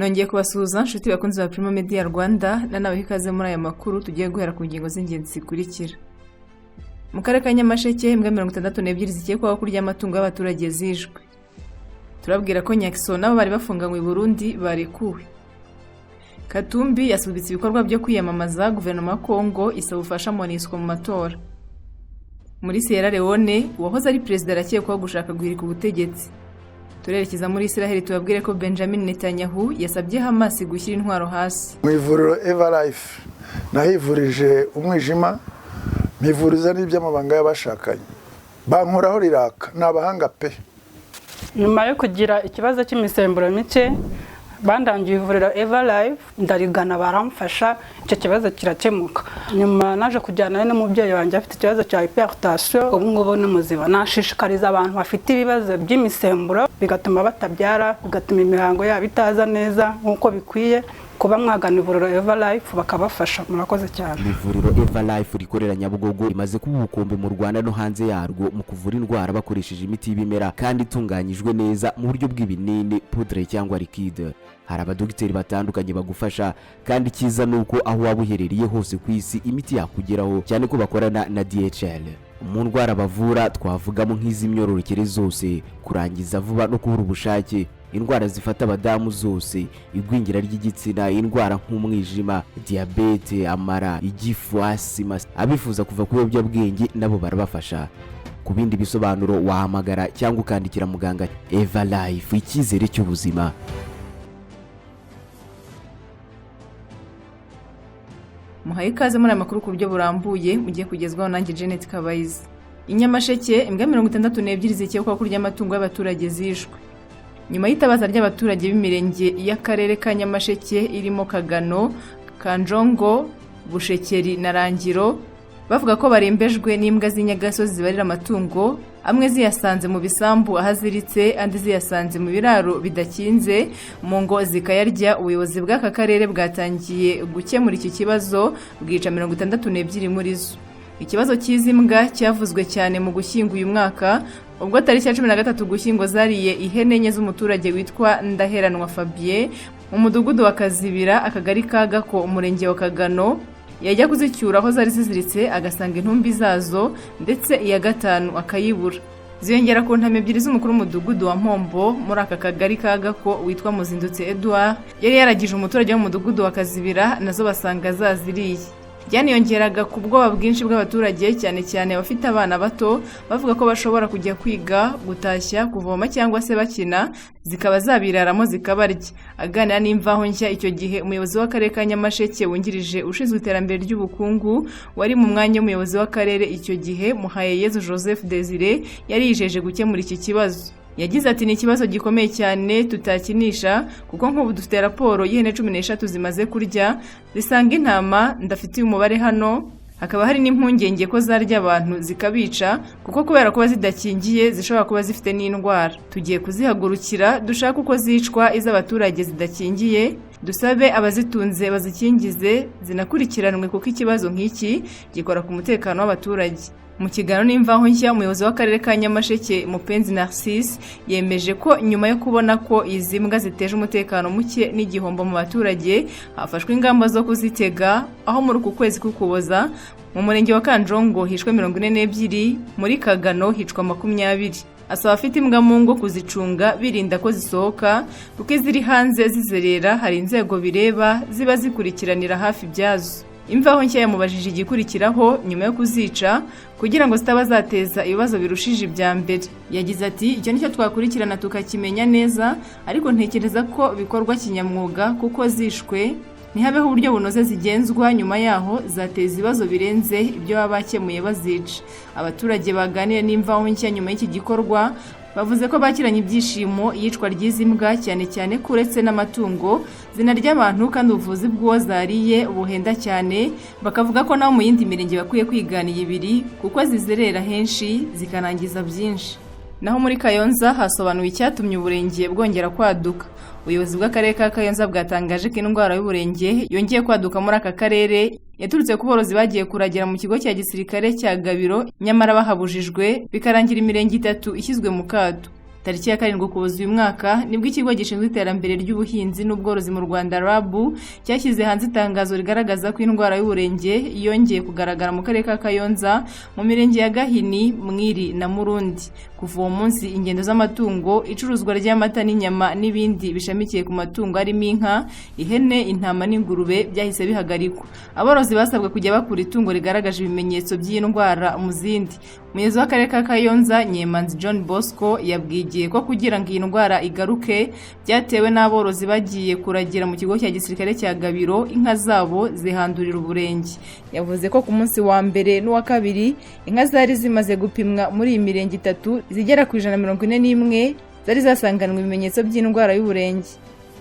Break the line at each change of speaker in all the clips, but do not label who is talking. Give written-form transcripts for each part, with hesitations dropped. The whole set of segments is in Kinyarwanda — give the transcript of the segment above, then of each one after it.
Nongeye kubasuhuza nshuti bakunzi ba Primo Media Rwanda, nanabaha ikaze muri aya makuru tugiye guhera ku ngingo z'ingenzi zikurikira. Mu karere ka Nyamasheke, imbwa 62 zikekwaho kurya amatungo y'abaturage zishwe. Turabwira ko Nyakiso nabo bari bafunganywe i Burundi barekuwe. Katumbi yasubitse ibikorwa byo kwiyamamaza, guverinoma ya Kongo isaba ubufasha MONUSCO mu matora. Muri Sierra Leone, uwahoze ari perezida arakekwaho gushaka guhirika ubutegetsi. Turerekeza muri Israel tubabwire ko Benjamin Netanyahu yasabye Hamas gushyira intwaro hasi.
Mu ivuriro Eva Life nahivurije umwijima, mpivuriza n'iby'amabanga y'abashakanye, bankoraho riraka, ni abahanga pe.
Nyuma yo kugira ikibazo cy'imisemburo mike, bandangiye ivuriro Eva Life, ndarigana baramfasha, icyo kibazo kirakemuka. Nyuma naje kujyana n'umubyeyi wanjye afite ikibazo cya hypertension, ubu ngubu ni muzima. Nashishikariza abantu bafite ibibazo by'imisemburo bigatuma batabyara, bigatuma imihango yabo itaza neza nk'uko bikwiye, kuba mwagana ivuriro Eva Life bakabafasha. Murakoze cyane.
Ivuriro Eva Life rikorera Nyabugogo rimaze kuba ubukombe mu Rwanda no hanze yarwo mu kuvura indwara bakoresheje imiti y'ibimera kandi itunganyijwe neza mu buryo bw'ibinini, poudre cyangwa liquide. Hari abadogiteri batandukanye bagufasha, kandi icyiza ni uko aho waba uherereye hose ku isi imiti yakugeraho, cyane ko bakorana na DHL. Mu ndwara bavura twavugamo nk'iz'imyororokere zose, kurangiza vuba no kubura ubushake, indwara zifata abadamu zose, igwingira ry'igitsina, indwara nk'umwijima, diyabete, amara, igifu, asima. Abifuza kuva ku biyobyabwenge nabo barabafasha. Ku bindi bisobanuro wahamagara cyangwa ukandikira muganga. Eva Life, icyizere cy'ubuzima.
Muhaye ikaze muri aya makuru ku buryo burambuye, mugiye kugezwaho nanjye Janet Kabayiza. I Nyamasheke, imbwa 62 zikekwaho kurya amatungo y'abaturage zishwe. Nyuma y'itabaza ry'abaturage b'imirenge y'akarere ka Nyamasheke irimo Kagano, Kanjongo, Bushekeri na Rangiro, bavuga ko barembejwe n'imbwa z'inyagasozi zibarira amatungo, amwe ziyasanze mu bisambu aho aziritse, andi ziyasanze mu biraro bidakinze, mu ngo zikayarya. Ubuyobozi bw'aka karere bwatangiye gukemura iki kibazo, bwica 62 muri zo. Ikibazo cy'izi mbwa cyavuzwe cyane mu Gushyingo uyu mwaka, ubwo tariki ya 13 Ugushyingo zariye ihene enye z'umuturage witwa Ndaheranwa Fabien mu mudugudu wa Kazibira, akagari ka Gako, umurenge wa Kagano. Yajya kuzicyura aho zari ziziritse agasanga intumbi zazo, ndetse iya gatanu akayibura. Ziyongera ku ntama ebyiri z'umukuru w'umudugudu wa Mpombo muri aka kagari ka Gako witwa Muzindutse Edouard yari yaragije umuturage w'umudugudu wa Kazibira, nazo basanga zaziriye. Byaniyongeraga ku bwoba bwinshi bw'abaturage, cyane cyane abafite abana bato, bavuga ko bashobora kujya kwiga, gutashya, kuvoma cyangwa se bakina, zikaba zabiraramo zikabarya. Aganira n'Imvaho Nshya icyo gihe, umuyobozi w'akarere ka Nyamasheke wungirije ushinzwe iterambere ry'ubukungu, wari mu mwanya w'umuyobozi w'akarere icyo gihe, Muhayeyezu Joseph Desire, yari yijeje gukemura iki kibazo. Yagize ati: "Ni ikibazo gikomeye cyane tutakinisha, kuko nk'ubu dufite raporo y'ihene 13 zimaze kurya zisanga intama, ndafitiye umubare hano, hakaba hari n'impungenge ko zarya abantu zikabica, kuko kubera kuba zidakingiye zishobora kuba zifite n'indwara. Tugiye kuzihagurukira dushake uko zicwa iz'abaturage zidakingiye, dusabe abazitunze bazikingize, zinakurikiranwe, kuko ikibazo nk'iki gikora ku mutekano w'abaturage." Mu kiganiro n'Imvaho Nshya, umuyobozi w'akarere ka Nyamasheke Mupenzi Narcisse yemeje ko nyuma yo kubona ko izi mbwa ziteje umutekano muke n'igihombo mu baturage, hafashwe ingamba zo kuzitega, aho muri uku kwezi k'Ukuboza mu murenge wa Kanjongo hishwe 42, muri Kagano hicwa 20. Asaba abafite imbwa mu ngo kuzicunga birinda ko zisohoka, kuko iziri hanze zizerera hari inzego bireba ziba zikurikiranira hafi ibyazo. Imvaho Nshya yamubajije igikurikiraho nyuma yo kuzica kugira ngo zitaba zateza ibibazo birushije ibya mbere. Yagize ati: "Icyo nicyo twakurikirana tukakimenya neza, ariko ntekereza ko bikorwa kinyamwuga, kuko zishwe ntihabeho uburyo bunoze zigenzwa nyuma yaho zateza ibibazo birenze ibyo baba bakemuye bazica." Abaturage baganiriye n'Imvaho Nshya nyuma y'iki gikorwa bavuze ko bakiranye ibyishimo iyicwa ry'izi mbwa, cyane cyane ko uretse n'amatungo zinarya abantu, kandi ubuvuzi bw'uwo zariye buhenda cyane. Bakavuga ko nabo mu yindi mirenge bakwiye kwigana iyi ibiri, kuko zizerera henshi zikanangiza byinshi. Naho muri Kayonza hasobanuwe icyatumye uburenge bwongera kwaduka. Ubuyobozi bw'akarere ka Kayonza bwatangaje ko indwara y'uburenge yongeye kwaduka muri aka karere yaturutse ku borozi bagiye kuragira mu kigo cya gisirikare cya Gabiro nyamara bahabujijwe, bikarangira imirenge itatu ishyizwe mu kato. Tariki ya 7 Ukuboza uyu mwaka nibwo ikigo gishinzwe iterambere ry'ubuhinzi n'ubworozi mu Rwanda RAB cyashyize hanze itangazo rigaragaza ko indwara y'uburenge yongeye kugaragara mu karere ka Kayonza mu mirenge ya Gahini, Mwiri na Murundi. Kuva uwo munsi ingendo z'amatungo, icuruzwa ry'amata n'inyama n'ibindi bishamikiye ku matungo harimo inka, ihene, intama n'ingurube byahise bihagarikwa. Aborozi basabwe kujya bakura itungo rigaragaje ibimenyetso by'iyi ndwara mu zindi. Umuyobozi w'akarere ka Kayonza, Nyemanzi John Bosco, yabwiye ko kugira ngo iyi ndwara igaruke byatewe n'aborozi bagiye kuragira mu kigo cya gisirikare cya Gabiro inka zabo zihandurira uburenge. Yavuze ko ku munsi wa mbere n'uwa kabiri inka zari zimaze gupimwa muri iyi mirenge itatu zigera ku 141 zari zasanganwe ibimenyetso by'indwara y'uburenge.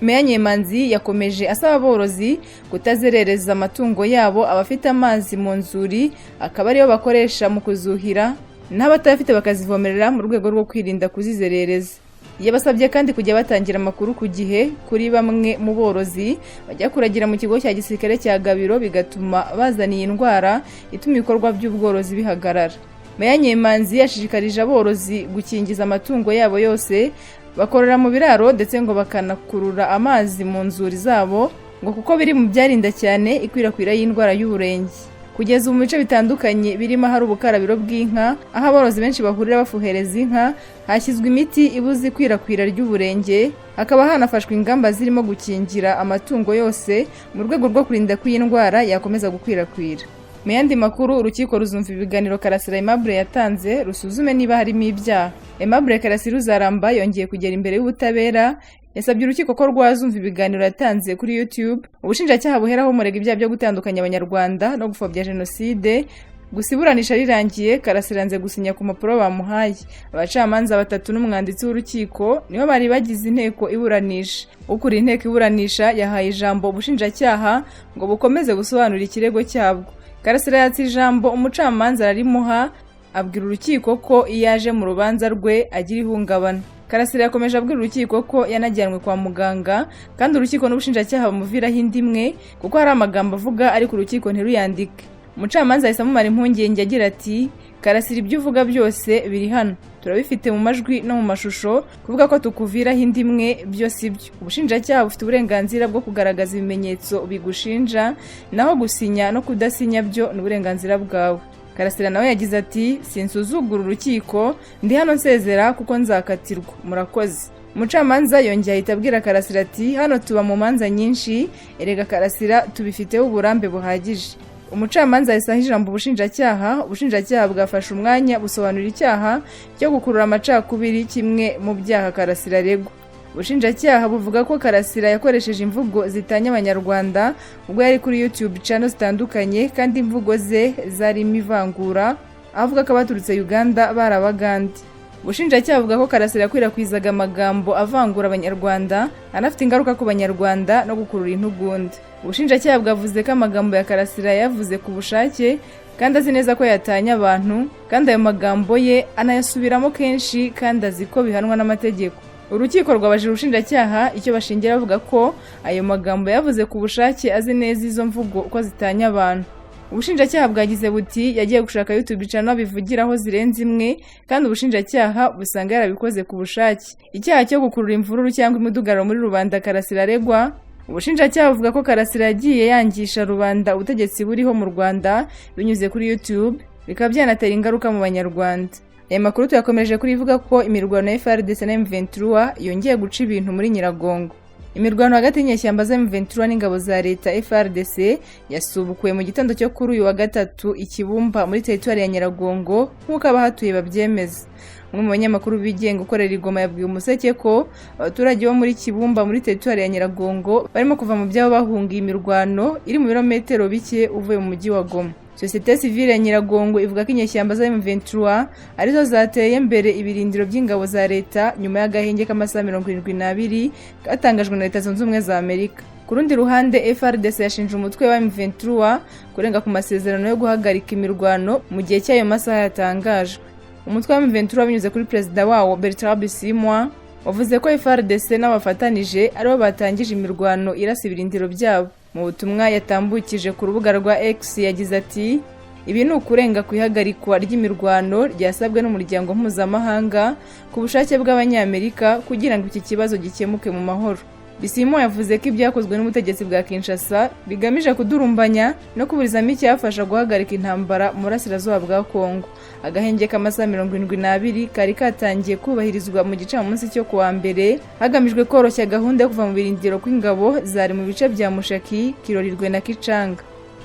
Meya Nyemanzi yakomeje asaba aborozi kutazerereza amatungo yabo abafite amazi mu nzuri akaba ariyo bakoresha mu kuzuhira, n'abatayafite bakazivomerera mu rwego rwo kwirinda kuzizerereza. Yabasabye kandi kujya batangira amakuru ku gihe kuri bamwe mu borozi bajya kuragira mu kigo cya gisirikare cya Gabiro bigatuma bazana iyi ndwara ituma ibikorwa by'ubworozi bihagarara. Meya Nyemanzi yashishikarije aborozi gukingiza amatungo yabo yose bakorera mu biraro ndetse ngo bakanakurura amazi mu nzuri zabo ngo kuko biri mu byarinda cyane ikwirakwira y'indwara y'uburenge. Kugeza ubu mu bice bitandukanye birimo ahari ubukarabiro bw'inka, aho aborozi benshi bahurira bafuhereza inka, hashyizwe imiti ibuza ikwirakwira ry'uburenge, hakaba hanafashwe ingamba zirimo gukingira amatungo yose mu rwego rwo kurinda ko iyi ndwara yakomeza gukwirakwira. Mu yandi makuru, urukiko ruzumva ibiganiro Karasira Aimable yatanze rusuzume niba harimo ibyaha. Aimable Karasira Uzaramba yongeye kugera imbere y'ubutabera, yasabye urukiko ko rwazumva ibiganiro yatanze kuri YouTube. Ubushinjacyaha buheraho murega ibyaha byo gutandukanya Abanyarwanda no gupfobya Jenoside. Gusa iburanisha rirangiye Karasira yanze gusinya ku mpapuro bamuhaye. Abacamanza batatu n'umwanditsi w'urukiko nibo bari bagize inteko iburanisha. Ukuriye inteko iburanisha yahaye ijambo ubushinjacyaha ngo bukomeze gusobanura ikirego cyabwo. Karasira yatse ijambo umucamanza ararimuha, abwira urukiko ko iyo aje mu rubanza rwe agira ihungabana. Karasira yakomeje abwira urukiko ko yanajyanwe kwa muganga kandi urukiko n'ubushinjacyaha bamuviraho indi imwe kuko hari amagambo avuga ariko urukiko ntiruyandike. Umucamanza yahise amumara impungenge agira ati Karasira ibyo uvuga byose biri hano, turabifite mu majwi no mu mashusho, kuvuga ko tukuviraho indi imwe byo si byo. Ubushinjacyaha bufite uburenganzira bwo kugaragaza ibimenyetso bigushinja, naho gusinya no kudasinya byo ni uburenganzira bwawe. Karasira nawe yagize ati sinsuzugura urukiko, ndi hano nsezera kuko nzakatirwa, murakoze. Umucamanza yongeye ahita abwira Karasira ati hano tuba mu manza nyinshi, erega Karasira tubifiteho uburambe buhagije. Umucamanza yahise aha ijambo ubushinjacyaha. Ubushinjacyaha bwafashe umwanya busobanura icyaha cyo gukurura amacakubiri, kimwe mu byaha Karasira aregwa. Ubushinjacyaha buvuga ko Karasira yakoresheje imvugo zitanya Abanyarwanda ubwo yari kuri YouTube channel zitandukanye, kandi imvugo ze zarimo ivangura, avuga ko abaturutse Uganda bari Abagande. Ubushinjacyaha buvuga ko Karasira yakwirakwizaga amagambo avangura Abanyarwanda anafite ingaruka ku Banyarwanda no gukurura intugunda. Ubushinjacyaha bwavuze ko amagambo ya Karasira yavuze ku bushake kandi azi neza ko yatanya abantu, kandi ayo magambo ye anayasubiramo kenshi kandi azi ko bihanwa n'amategeko. Urukiko rwabajije ubushinjacyaha icyo bashingira bavuga ko ayo magambo yavuze ku bushake azi neza izo mvugo ko zitanya abantu. Ubushinjacyaha bwagize buti yagiye gushaka YouTube channel bivugiraho zirenze imwe, kandi ubushinjacyaha busanga yarabikoze ku bushake. Icyaha cyo gukurura imvururu cyangwa imidugararo muri rubanda Karasira aregwa, ubushinjacyaha buvuga ko Karasira yagiye yangisha rubanda ubutegetsi buriho mu Rwanda binyuze kuri YouTube, bikaba byanatera ingaruka mu Banyarwanda. Aya makuru tuyakomeje kuri ivuga ko imirwano ya FARDC na M23 yongeye guca ibintu muri Nyiragongo. Imirwano hagati y'inyeshyamba za M23 n'ingabo za leta FARDC yasubukuwe mu gitondo cyo kuri uyu wa gatatu i Kibumba muri teritwari ya Nyiragongo nk'uko abahatuye babyemeza. Umwe mu banyamakuru bigenga ukorera i Goma yabwiye Umuseke ko abaturage bo muri Kibumba muri teritwari ya Nyiragongo barimo kuva mu byabo bahunga iyi mirwano iri mu birometero bike uvuye mu mujyi wa Goma. Sosiyete sivile ya Nyiragongo ivuga ko inyeshyamba za M23 arizo zateye mbere ibirindiro by'ingabo za leta nyuma y'agahenge k'amasaha 72 katangajwe na Leta Zunze Ubumwe za Amerika. Ku rundi ruhande, FARDC yashinje umutwe wa M23 kurenga ku masezerano yo guhagarika imirwano mu gihe cy'ayo masaha yatangajwe. Umutwe wa M23 binyuze kuri perezida wawo Bertrand Bisimwa wavuze ko FARDC n'abafatanije aribo batangije imirwano irasa ibirindiro byabo. Mu butumwa yatambukije ku rubuga rwa X yagize ati Ibi ni ukurenga ku ihagarikwa ry'imirwano ryasabwe n'umuryango mpuzamahanga ku bushake bw'Abanyamerika kugira ngo iki kibazo gikemuke mu mahoro. Bisimwa yavuze ko ibyakozwe n'ubutegetsi bwa Kinshasa bigamije kudurumbanya no kuburizamo icyafasha guhagarika intambara mu burasirazuba bwa Kongo. Agahenge k'amasaha 72 kari katangiye kubahirizwa mu gicamunsi cyo kuwa mbere, hagamijwe koroshya gahunda yo kuva mu birindiro kw'ingabo zari mu bice bya Mushaki, Kirorirwe na Kicanga.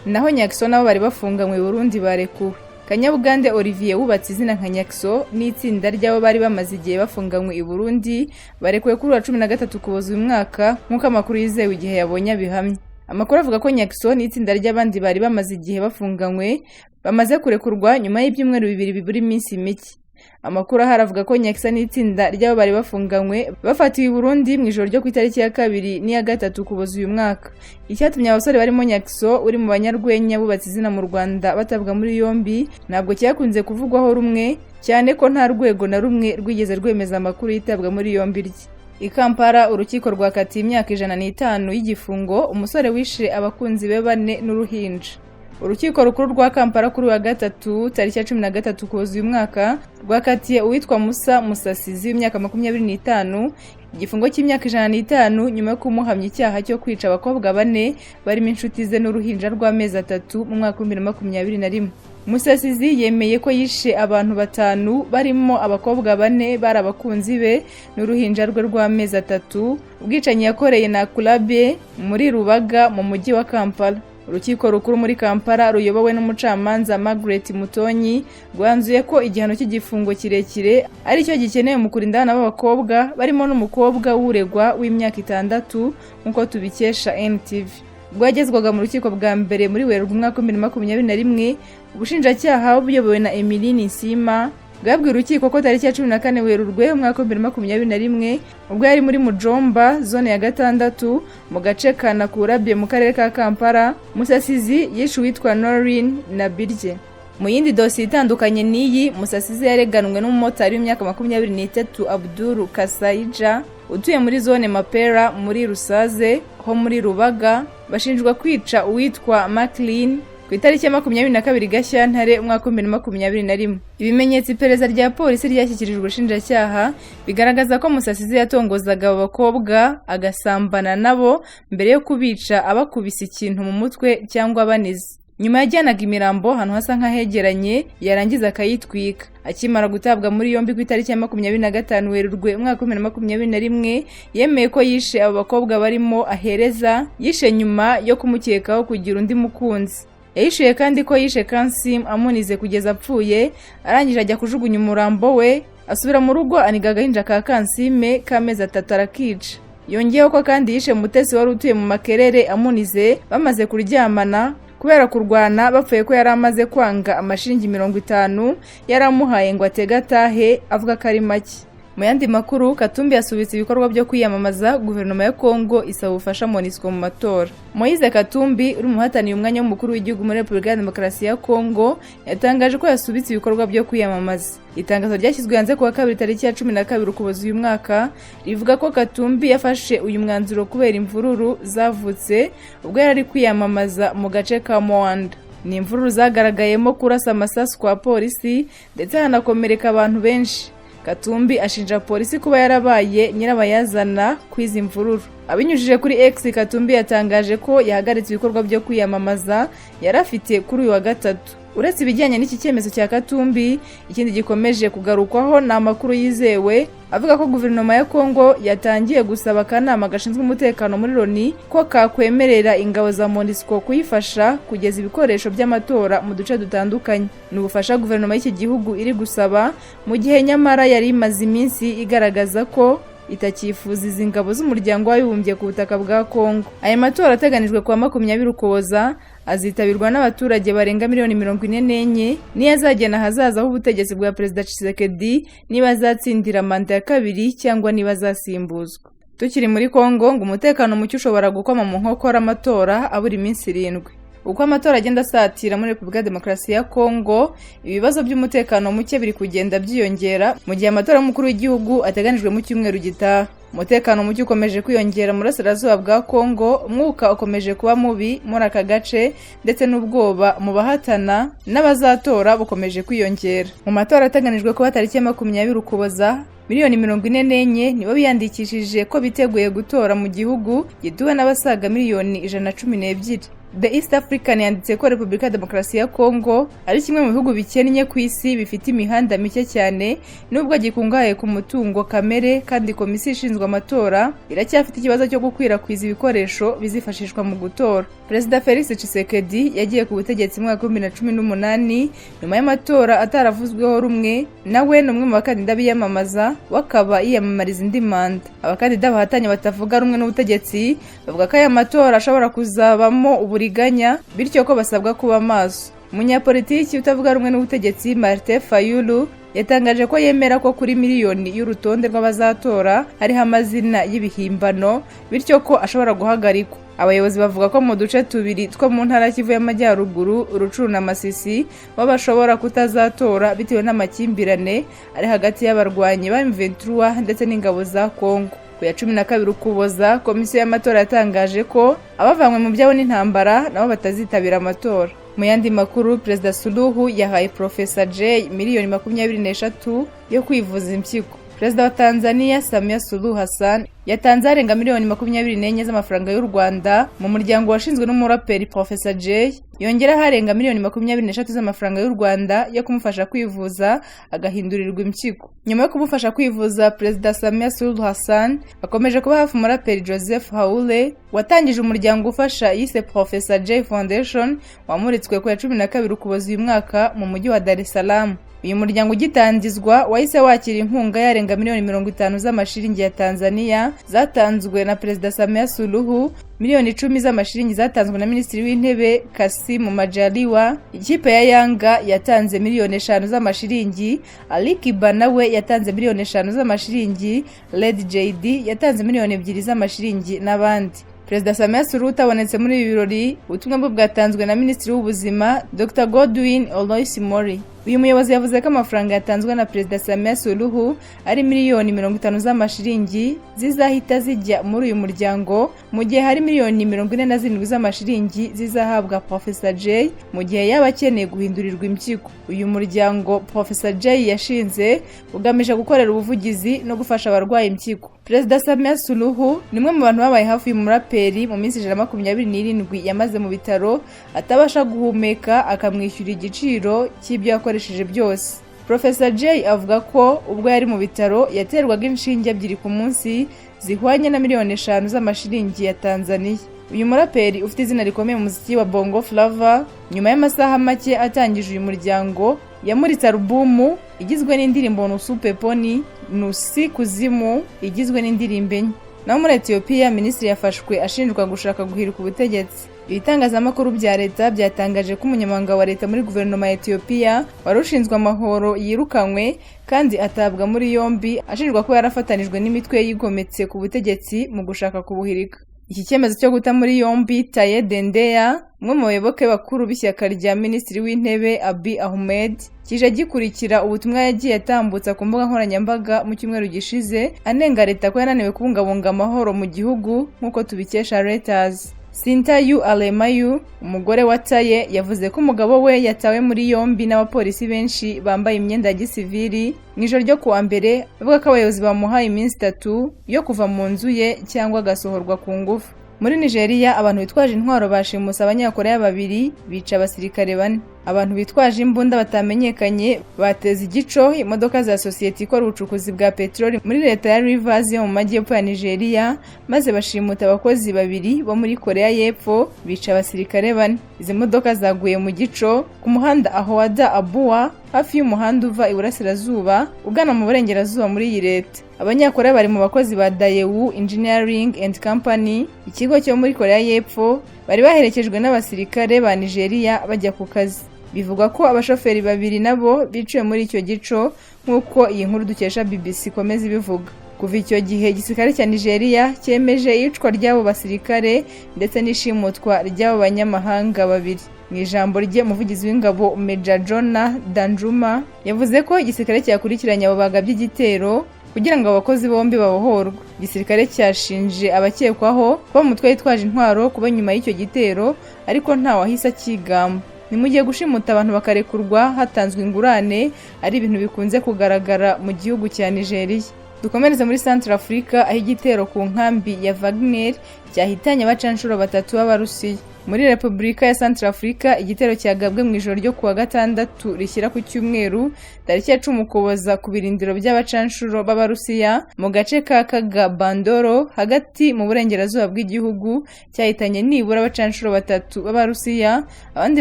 Naho Nyakiso nabo bari bafunganywe i Burundi barekuwe. Kanyabugande Olivier wubatse izina nka Nyakiso n'itsinda ry'abo bari bamaze igihe bafunganywe i Burundi barekuwe kuri uwa 13 Ukuboza uyu mwaka, nk'uko amakuru yizewe igihe yabonye abihamya. Amakuru avuga ko Nyakiso n'itsinda ry'abandi bari bamaze igihe bafunganywe bamaze kurekurwa nyuma y'ibyumweru 2 bibura iminsi mike. Amakuru ahari avuga ko Nyakiso n'itsinda ry'abo bari bafunganywe bafatiwe i Burundi mu ijoro ryo ku itariki ya 2 n'iya 3 Ukuboza uyu mwaka. Icyatumye abasore barimo Nyakiso uri mu banyarwenya bubatse izina mu Rwanda batabwa muri yombi ntabwo cyakunze kuvugwaho rumwe, cyane ko nta rwego na rumwe rwigeze rwemeza amakuru yitabwa muri yombi rye. I Kampala urukiko rwakatiye imyaka 105 y'igifungo umusore wishe abakunzi be 4 n'uruhinja. Urukiko rukuru rwa Kampala kuri wa gatatu tariki ya 13 Ukuboza uyu mwaka rwakatiye uwitwa Musa Musasizi w'imyaka 25 igifungo cy'imyaka 105 nyuma yo kumuhamya icyaha cyo kwica abakobwa 4 barimo inshuti ze n'uruhinja rw'amezi 3 mu mwaka wa 2021. Musasizi yemeye ko yishe abantu 5 barimo abakobwa 4 bari abakunzi be n'uruhinja rwe rw'amezi 3, ubwicanyi yakoreye na Kulabe muri Rubaga mu mujyi wa Kampala. Urukiko rukuru muri Kampala ruyobowe n'umucamanza Margaret Mutonyi rwanzuye ko igihano cy'igifungo kirekire ari cyo gikenewe mu kurinda abana b'abakobwa barimo n'umukobwa w'uregwa w'imyaka 6, nk'uko tubikesha NTV. Rwagezwaga mu rukiko bwa mbere muri Werurwe umwaka wa 2021, ubushinjacyaha buyobowe na Emeline Nsima bwabwiye urukiko ko tariki ya 14 Werurwe umwaka wa 2021 ubwo yari muri Mujomba zone ya 6 mu gace ka Nakurabye mu karere ka Kampala, Musasizi yishe uwitwa Norin na Birye. Mu yindi dosiye itandukanye n'iyi, Musasizi yareganwe n'umumotari w'imyaka 23 Abdul Kasaija utuye muri zone Mapera muri Rusaze ho muri Rubaga, bashinjwa kwica uwitwa Maclean ku itariki ya 22 Gashyantare umwaka wa 2021. Ibimenyetso iperereza rya polisi ryashyikirijwe ubushinjacyaha bigaragaza ko Musasizi yatongozaga abo bakobwa agasambana nabo mbere yo kubica abakubise ikintu mu mutwe cyangwa abanize. Nyuma yajyanaga imirambo ahantu hasa nk'ahegeranye yarangiza akayitwika. Akimara gutabwa muri yombi ku itariki ya 25 Werurwe umwaka wa 2021, yemeye ko yishe abo bakobwa barimo ahereza yishe nyuma yo kumukekaho kugira undi mukunzi. Yahishuye kandi ko yishe Kansim amunize kugeza apfuye, arangije ajya kujugunya umurambo we, asubira mu rugo aniga agahinja ka Kansime k'amezi 3 arakica. Yongeyeho ko kandi yishe Mutesi wari utuye mu Makerere amunize bamaze kuryamana kubera kurwana bapfuye ko yari amaze kwanga amashiringi 50 yari amuhaye ngo atege atahe, avuga ko ari make. Mu yandi makuru, Katumbi yasubitse ibikorwa byo kwiyamamaza, guverinoma ya Kongo isaba ubufasha MONUSCO mu matora. Moise Katumbi uri muhataniye umwanya w'umukuru w'igihugu muri Repubulika ya Demokarasi ya Kongo yatangaje ko yasubitse ibikorwa byo kwiyamamaza. Itangazo ryashyizwe hanze kuwa kabiri tariki ya 12 Ukuboza uyu mwaka rivuga ko Katumbi yafashe uyu mwanzuro kubera imvururu zavutse ubwo yari ari kwiyamamaza mu gace ka Moanda. Ni imvururu zagaragayemo kurasa amasasu kwa polisi ndetse hanakomereka abantu benshi. Katumbi ashinja polisi kuba yarabaye nyirabayazana kw'izi mvururu. Abinyujije kuri X, Katumbi yatangaje ko yahagaritse ibikorwa byo kwiyamamaza yari afite kuri uyu wa gatatu. Uretse ibijyanye n'iki cyemezo cya Katumbi, ikindi gikomeje kugarukwaho ni amakuru yizewe avuga ko guverinoma ya Kongo yatangiye gusaba akanama gashinzwe umutekano muri Loni ko kakwemerera ingabo za MONUSCO kuyifasha kugeza ibikoresho by'amatora mu duce dutandukanye. Ni ubufasha guverinoma y'iki gihugu iri gusaba mu gihe nyamara yari imaze iminsi igaragaza ko itakifuza izi ngabo z'umuryango w'abibumbye ku butaka bwa Kongo. Aya matora ateganijwe kuwa 20 Ukuboza azitabirwa n'abaturage barenga miliyoni 44, niyo azagena ahazaza h'ubutegetsi bwa Perezida Tshisekedi, niba azatsindira manda ya kabiri cyangwa niba azasimbuzwa. Tukiri muri Kongo, ngo umutekano muke ushobora gukoma mu nkokora amatora abura iminsi 7. Uko amatora agenda asatira muri Repubulika ya Demokarasi ya Kongo, ibibazo by'umutekano muke biri kugenda byiyongera mu gihe amatora y'umukuru w'igihugu ateganijwe mu cyumweru gitaha. Umutekano muke ukomeje kwiyongera mu burasirazuba bwa Kongo, umwuka ukomeje kuba mubi muri aka gace ndetse n'ubwoba mu bahatana n'abazatora bukomeje kwiyongera. Mu matora ateganijwe kuba tariki ya 20 Ukuboza, miliyoni 44 nibo biyandikishije ko biteguye gutora mu gihugu gituwe n'abasaga miliyoni 112. The East African yanditse ko Repubulika ya Demokarasi ya Kongo ari kimwe mu bihugu bikennye ku isi, bifite imihanda mike cyane nubwo gikungahaye ku mutungo kamere, kandi komisiyo ishinzwe amatora iracyafite ikibazo cyo gukwirakwiza ibikoresho bizifashishwa mu gutora. Perezida Felix Tshisekedi yagiye ku butegetsi mu mwaka wa 2018 nyuma y'amatora ataravuzweho rumwe. Nawe ni umwe mu bakandida biyamamaza, we akaba yiyamamariza indi manda. Abakandida bahatanye batavuga rumwe n'ubutegetsi bavuga ko aya matora ashobora kuzabamo uburiganya, bityo ko basabwa kuba maso. Umunyapolitiki utavuga rumwe n'ubutegetsi Martin Fayulu yatangaje ko yemera ko kuri miliyoni y'urutonde rw'abazatora hariho amazina y'ibihimbano, bityo ko ashobora guhagarikwa. Abayobozi bavuga ko mu duce tubiri two mu ntara Kivu y'Amajyaruguru, Rucuru na Masisi, bo bashobora kutazatora bitewe n'amakimbirane ari hagati y'abarwanyi ba M23 ndetse n'ingabo za Kongo. Ku ya 12 Ukuboza, komisiyo y'amatora yatangaje ko abavanywe mu byabo n'intambara nabo batazitabira amatora. Mu yandi makuru, Perezida Suluhu yahaye Profesa Jay miliyoni 23 yo kwivuza impyiko. Perezida wa Tanzania Samia Suluhu Hassan yatanze arenga miliyoni 24 z'amafaranga y'u Rwanda mu muryango washinzwe n'umuraperi Profesa Jay, yongeraho arenga miliyoni 23 z'amafaranga y'u Rwanda yo kumufasha kwivuza agahindurirwa impyiko. Nyuma yo kumufasha kwivuza, Perezida Samia Suluhu Hassan akomeje kuba hafi umuraperi Joseph Haule watangije umuryango ufasha yise Profesa Jay Foundation, wamuritswe ku ya 12 Ukuboza uyu mwaka mu mujyi wa Dar es Salaam. Uyu muryango ugitangizwa wahise wakira inkunga yarenga miliyoni 50 z'amashiringi ya Tanzania zatanzwe na Perezida Samia Suluhu, miliyoni 10 z'amashiringi zatanzwe na Minisitiri w'Intebe Kassim Majaliwa, ikipe ya Yanga yatanze miliyoni 5 z'amashiringi, Ali Kiba nawe yatanze miliyoni 5 z'amashiringi, Lady JD yatanze miliyoni 2 z'amashiringi n'abandi. Perezida Samia Suluhu utabonetse muri ibi birori, ubutumwa bwe bwatanzwe na Minisitiri w'Ubuzima Dr Godwin Olois Mori. Uyu muyobozi yavuze ko amafaranga yatanzwe na Perezida Samia Suluhu ari miliyoni 50 z'amashiringi zizahita zijya muri uyu muryango, mu gihe hari miliyoni 47 z'amashiringi zizahabwa Profesa Jay mu gihe yaba akeneye guhindurirwa impyiko. Uyu muryango Profesa Jay yashinze ugamije gukorera ubuvugizi no gufasha abarwaye impyiko. Perezida Samia Suluhu ni umwe mu bantu babaye hafi uyu muraperi mu minsi 127 yamaze mu bitaro atabasha guhumeka, akamwishyura igiciro cy'ibyo yakoresheje byose. Profesa Jay avuga ko ubwo yari mu bitaro yaterwaga inshinge ebyiri ku munsi zihwanye na miliyoni 5 z'amashiringi ya Tanzania. Uyu muraperi ufite izina rikomeye mu muziki wa Bongo Flava, nyuma y'amasaha make atangije uyu muryango, yamuritse alubumu igizwe n'indirimbo Nusu Peponi Nusi Kuzimu igizwe n'indirimbo enye. Naho muri Ethiopia, minisitiri yafashwe ashinjwa gushaka guhirika ubutegetsi. Ibitangazamakuru bya leta byatangaje ko umunyamabanga wa leta muri guverinoma ya Ethiopia wari ushinzwe amahoro yirukanywe kandi atabwa muri yombi ashinjwa kuba yarafatanijwe n'imitwe yigometse ku butegetsi mu gushaka kubuhirika. Iki cyemezo cyo guta muri yombi Taye Dendea, umwe mu bayoboke bakuru b'ishyaka rya Minisitiri w'Intebe Abiy Ahmed, kije gikurikira ubutumwa yagiye atambutsa ku mbuga nkoranyambaga mu cyumweru gishize anenga leta ko yananiwe kubungabunga amahoro mu gihugu, nk'uko tubikesha Reuters. Sintayu Alemayu, umugore wa Taye, yavuze ko umugabo we yatawe muri yombi n'abapolisi benshi bambaye imyenda ya gisivili mu ijoro ryo kuwa mbere, avuga ko abayobozi bamuhaye iminsi 3 yo kuva mu nzu ye cyangwa agasohorwa ku ngufu. Muri Nigeria, abantu bitwaje intwaro bashimuse Abanyakoreya babiri, bica abasirikare bane. Abantu bitwaje imbunda batamenyekanye bateze igico imodoka za sosiyete ikora ubucukuzi bwa peteroli muri leta ya Rivers yo mu majyepfo ya Nigeria, maze bashimuta abakozi babiri bo muri Korea y'Epfo, bica abasirikare bane. Izi modoka zaguye mu gico ku muhanda Ahoada Abua, hafi y'umuhanda uva iburasirazuba ugana mu burengerazuba muri iyi leta. Abanyakoreya bari mu bakozi ba Daewoo Engineering and Company, ikigo cyo muri Korea y'Epfo, bari baherekejwe n'abasirikare ba Nigeria bajya ku kazi. Bivugwa ko abashoferi babiri nabo biciwe muri icyo gico, nk'uko iyi nkuru dukesha BBC ikomeza ibivuga. Kuva icyo gihe, igisirikare cya Nigeria cyemeje iyicwa ry'abo basirikare ndetse n'ishimutwa ry'abo banyamahanga babiri. Mu ijambo rye, umuvugizi w'ingabo Major Jonah Danjuma yavuze ko igisirikare cyakurikiranye abo bagabye igitero kugira ngo abo bakozi bombi babohorwe. Igisirikare cyashinje abakekwaho kuba mu mutwe witwaje intwaro kuba nyuma y'icyo gitero, ariko nta wahise akigamba. Ni mu gihe gushimuta abantu bakarekurwa hatanzwe ingurane ari ibintu bikunze kugaragara mu gihugu cya Nigeria. Dukomereze muri Central Africa, aho igitero ku nkambi ya Wagner cyahitanye abacanshuro batatu b'Abarusiya. Muri Repubulika ya Central Africa, igitero cyagabwe mu ijoro ryo kuwa gatandatu rishyira ku cyumweru tariki ya 10 Ukuboza ku birindiro by'abacanshuro b'Abarusiya mu gace ka Kaga Bandoro hagati mu burengerazuba bw'igihugu, cyahitanye nibura abacanshuro batatu b'Abarusiya, abandi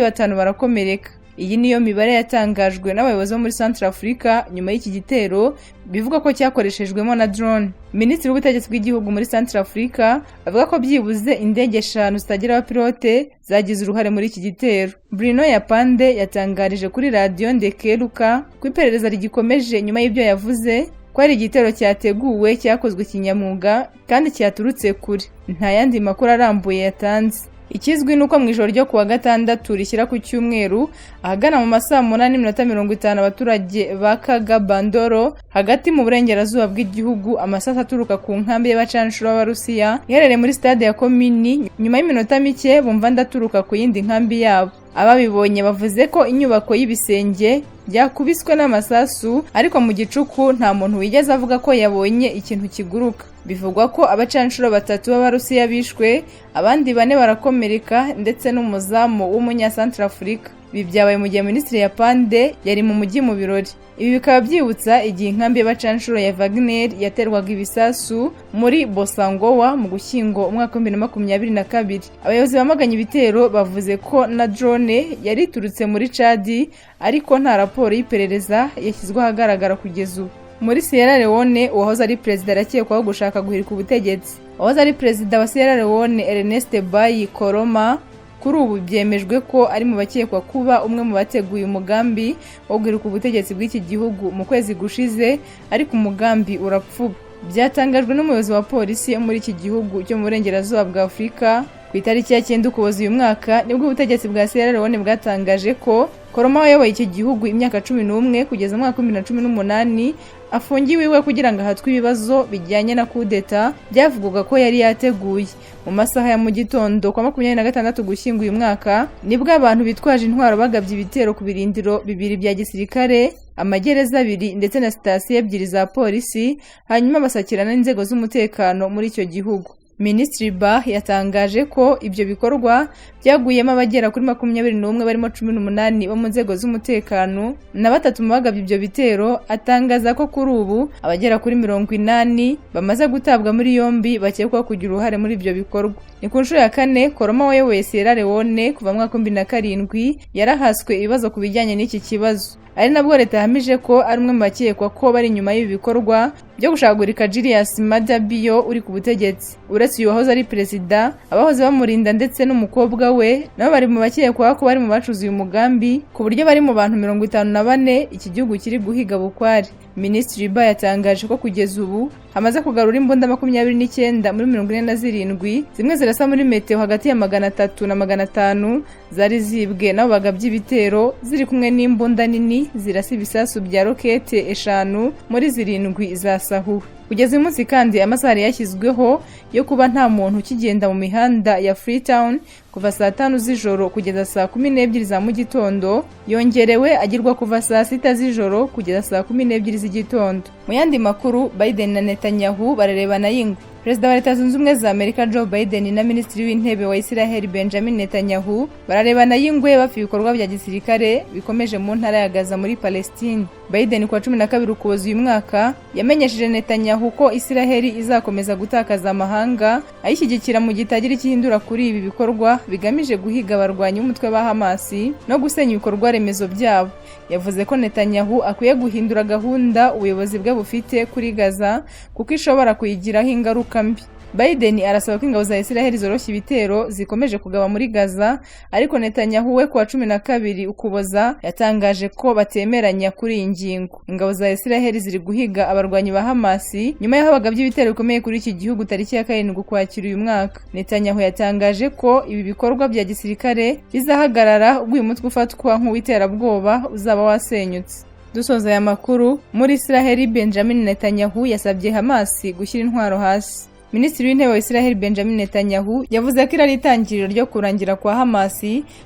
batanu barakomereka. Iyi niyo mibare yatangajwe n'abayobozi bo muri Central Africa nyuma y'iki gitero bivugwa ko cyakoreshejwemo na drone. Minisitiri w'ubutegetsi bw'igihugu muri Central Africa avuga ko byibuze indege 5 zitagira abapilote zagize uruhare muri iki gitero. Bruno Yapande yatangarije kuri radiyo Ndekeruka ko iperereza rigikomeje nyuma y'ibyo yavuze ko ari igitero cyateguwe, cyakozwe kinyamwuga kandi cyaturutse kure. Nta yandi makuru arambuye yatanze. Ikizwi ni uko mu ijoro ryo kuwa gatandatu rishyira ku cyumweru ahagana mu masaa 8:50 abaturage ba Kaga Bandoro hagati mu burengerazuba bw'igihugu, amasasu aturuka ku nkambi y'abacanshuro b'Abarusiya iherereye muri stade ya Komini. Nyuma y'iminota mike bumva ndaturuka ku yindi nkambi yabo. Ababibonye bavuze ko inyubako y'ibisenge byakubiswe n'amasasu, ariko mu gicuku nta muntu wigeze avuga ko yabonye ikintu kiguruka. Bivugwa ko abacanshuro batatu b'Abarusiya bishwe, abandi bane barakomereka, ndetse n'umuzamu w'umunyasantrafurika. Ibi byabaye mu gihe Minisitiri Yapande yari mu mujyi mu birori. Ibi bikaba byibutsa igihe inkambi y'abacanshuro ya Wagner yaterwaga ibisasu muri Bosangowa mu Gushyingo umwaka wa 2022. Abayobozi bamaganye ibitero bavuze ko na drone yari iturutse muri Chad, ariko nta raporo y'iperereza yashyizwe ahagaragara kugeza ubu. Muri Sierra Leone, uwahoze ari perezida arakekwaho gushaka guhirika ubutegetsi. Uwahoze ari perezida wa Sierra Leone Ernest Bai Koroma kuri ubu byemejwe ko ari mu bakekwa kuba umwe mu bateguye umugambi wo guhirika ubutegetsi bw'iki gihugu mu kwezi gushize, ariko umugambi urapfuba. Byatangajwe n'umuyobozi wa polisi muri iki gihugu cyo mu burengerazuba bwa Afurika. Ku itariki ya 9 Ukuboza uyu mwaka nibwo ubutegetsi bwa Sierra Leone bwatangaje ko Koroma wayoboye iki gihugu imyaka 11 kugeza mu mwaka wa 2018 afungiwe iwe kugira ngo ahatwe ibibazo bijyanye na kudeta byavugwaga ko yari yateguye. Mu masaha ya mu gitondo kwa 26 Ugushyingo uyu mwaka nibwo abantu bitwaje intwaro bagabye ibitero ku birindiro bibiri bya gisirikare, amagereza abiri ndetse na sitasiyo 2 za polisi, hanyuma basakirana n'inzego z'umutekano muri icyo gihugu. Minisitiri Bah yatangaje ko ibyo bikorwa byaguyemo abagera kuri 21 barimo 18 bo mu nzego z'umutekano na 3 mu bagabye ibyo bitero, atangaza ko kuri ubu abagera kuri 80 bamaze gutabwa muri yombi bakekwaho kugira uruhare muri ibyo bikorwa. Ni ku nshuro ya 4 Koroma wayoboye Sierra Leone kuva mu mwaka wa 2007 yarahaswe ibibazo ku bijyanye n'iki kibazo, ari nabwo leta yahamije ko ari umwe mu bakekwa ko bari inyuma y'ibi bikorwa byo gushagurika Julius Maada Bio uri ku butegetsi. Uretse uyu wahoze ari perezida, abahoze bamurinda ndetse n'umukobwa we nabo bari mu bakekwa ko bari mu bacuze uyu mugambi, ku buryo bari mu bantu 54 iki gihugu kiri guhiga bukware. Minisitiri Ba yatangaje ko kugeza ubu hamaze kugarura imbunda 29 muri 47, zimwe zirasa muri metero hagati ya 300 na 500 zari zibwe nabo bagabye ibitero, ziri kumwe n'imbunda nini zirasa ibisasu bya rokete 5 muri 7 zasahuwe. Kugeza uyu munsi kandi amasaha yari yashyizweho yo kuba nta muntu ukigenda mu mihanda ya Freetown kuva saa 5 z'ijoro kugeza saa 12 za mu gitondo, yongerewe agirwa kuva saa 6 z'ijoro kugeza saa 12 z'igitondo. Mu yandi makuru, Biden na Netanyahu bararebana y'ingwe. Perezida wa Leta Zunze Ubumwe za Amerika Joe Biden na Minisitiri w'Intebe wa Israel Benjamin Netanyahu bararebana y'ingwe bapfa ibikorwa bya gisirikare bikomeje mu ntara ya Gaza muri Palestine. Biden kuwa 12 Ukuboza uyu mwaka yamenyesheje Netanyahu ko Israel izakomeza gutakaza amahanga ayishyigikira mu gihe itagira ikihindura kuri ibi bikorwa bigamije guhiga abarwanyi b'umutwe ba Hamas no gusenya ibikorwa remezo byabo. Yavuze ko Netanyahu akwiye guhindura gahunda ubuyobozi bwe bufite kuri Gaza kuko ishobora kuyigiraho ingaruka mbi. Biden arasaba ko ingabo za Israel zoroshya ibitero zikomeje kugaba muri Gaza, ariko Netanyahu we kuwa 12 Ukuboza yatangaje ko batemeranya kuri iyi ngingo. Ingabo za Israel ziri guhiga abarwanyi ba Hamas nyuma y'aho bagabye ibitero bikomeye kuri iki gihugu tariki ya 7 Ukwakira uyu mwaka. Netanyahu yatangaje ko ibi bikorwa bya gisirikare bizahagarara ubwo uyu mutwe ufatwa nk'uw'iterabwoba uzaba wasenyutse. Dusoza aya makuru, muri Israel Benjamin Netanyahu yasabye Hamas gushyira intwaro hasi. Minisitiri w'Intebe wa Israel Benjamin Netanyahu yavuze ko iri ari itangiriro ryo kurangira kwa Hamas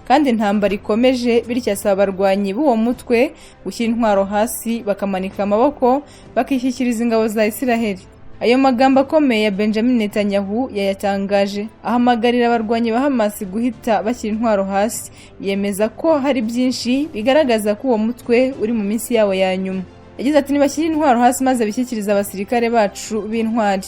kandi intambara ikomeje, bityo asaba abarwanyi b'uwo mutwe gushyira intwaro hasi bakamanika amaboko bakishyikiriza ingabo za Israel. Ayo magambo akomeye ya Benjamin Netanyahu yayatangaje ahamagarira abarwanyi ba Hamas guhita bashyira intwaro hasi, yemeza ko hari byinshi bigaragaza ko uwo mutwe uri mu minsi yawo ya nyuma. Yagize ati: "Nibashyire intwaro hasi maze bishyikirize abasirikare bacu b'intwari.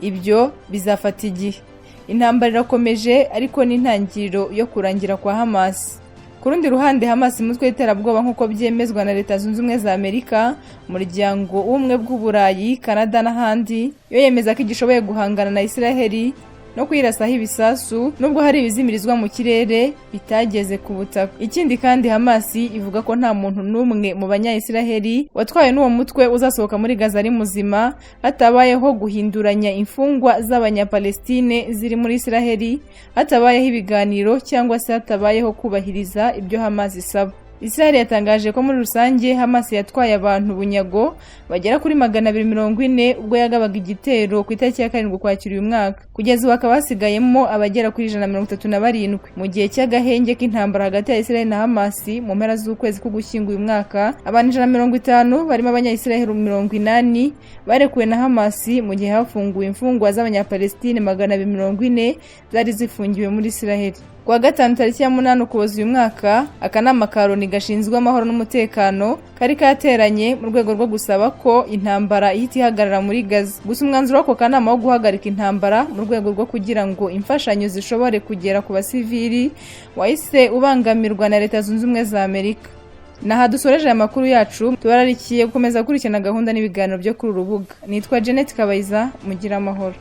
Ibyo bizafata igihe. Intambara irakomeje, ariko ni intangiriro yo kurangira kwa Hamas." Ku rundi ruhande, Hamas, umutwe w'iterabwoba nk'uko byemezwa na Leta Zunze Ubumwe za Amerika, Umuryango w'Ubumwe bw'Uburayi, Canada n'ahandi, yo yemeza ko igishoboye guhangana na Israel no kuyirasaho ibisasu, nubwo hari ibizimirizwa mu kirere bitageze ku butaka. Ikindi kandi, Hamas ivuga ko nta muntu n'umwe mu Banya-Israheli watwawe n'uwo mutwe uzasohoka muri Gaza ari muzima hatabayeho guhinduranya imfungwa z'Abanyapalestine ziri muri Israheli, hatabayeho ibiganiro cyangwa se hatabayeho kubahiriza ibyo Hamas isaba. Israel yatangaje ko muri rusange Hamas yatwaye abantu bunyago bagera kuri 240 ubwo yagabaga igitero ku itariki ya 7 Ukwakira uyu mwaka. Kugeza ubu hakaba hasigayemo abagera kuri 137. Mu gihe cy'agahenge k'intambara hagati ya Israel na Hamas mu mpera z'ukwezi k'Ugushyingo uyu mwaka, abantu 150 barimo Abanya-Israel 80 barekuwe na Hamas, mu gihe hafunguwe imfungwa z'Abanyapalestine 240 zari zifungiwe muri Israel. Kuwa gatanu tariki ya 8 Ukuboza uyu mwaka, akanama ka Loni gashinzwe amahoro n'umutekano kari kateranye mu rwego rwo gusaba ko intambara ihita ihagarara muri Gaza. Gusa umwanzuro w'ako kanama wo guhagarika intambara mu rwego rwo kugira ngo imfashanyo zishobore kugera ku basivili wahise ubangamirwa na Leta Zunze Ubumwe za Amerika. Naha dusoreje aya makuru yacu, tubararikiye gukomeza gukurikirana gahunda n'ibiganiro byo kuri uru rubuga. Nitwa Janet Kabayiza, mugire amahoro.